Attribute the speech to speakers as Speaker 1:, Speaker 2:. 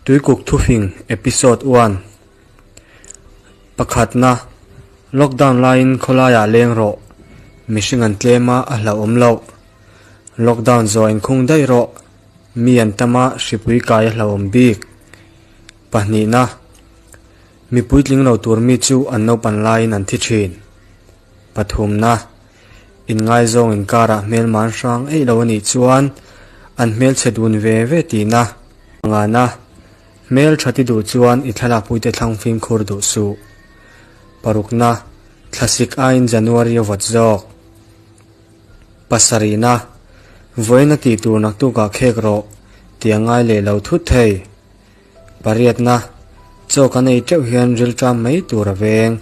Speaker 1: Tuikuk Thufing Episode One Pakhatna, Lockdown laiin khawlaiah leng rawh, mihring an tlem a, a hlauhawm loh. Lockdown zawh inkhung daih rawh, mi an tam a, hripui kai a hlauhawm bik. Pahnihna, Mi puitling lo tur mi chu an naupan laiin an thi thin. Pathumna, Inngaizawng inkarah hmelman hrang eih lo a nih chuan an hmelchhe dun ve ve tihna. Pangana, Hmel tha ti duh chuan i thlalakpuite thlang fimkhur duh suh. Parukna, Thlasik aiin January a vawt zawk. Pasarihna, Vawiin a tih tur naktukah khek rawh tih a ngai leh lo thut thei. Pariatna, Chaw kan ei teuh hian rilṭam mai tur a veng.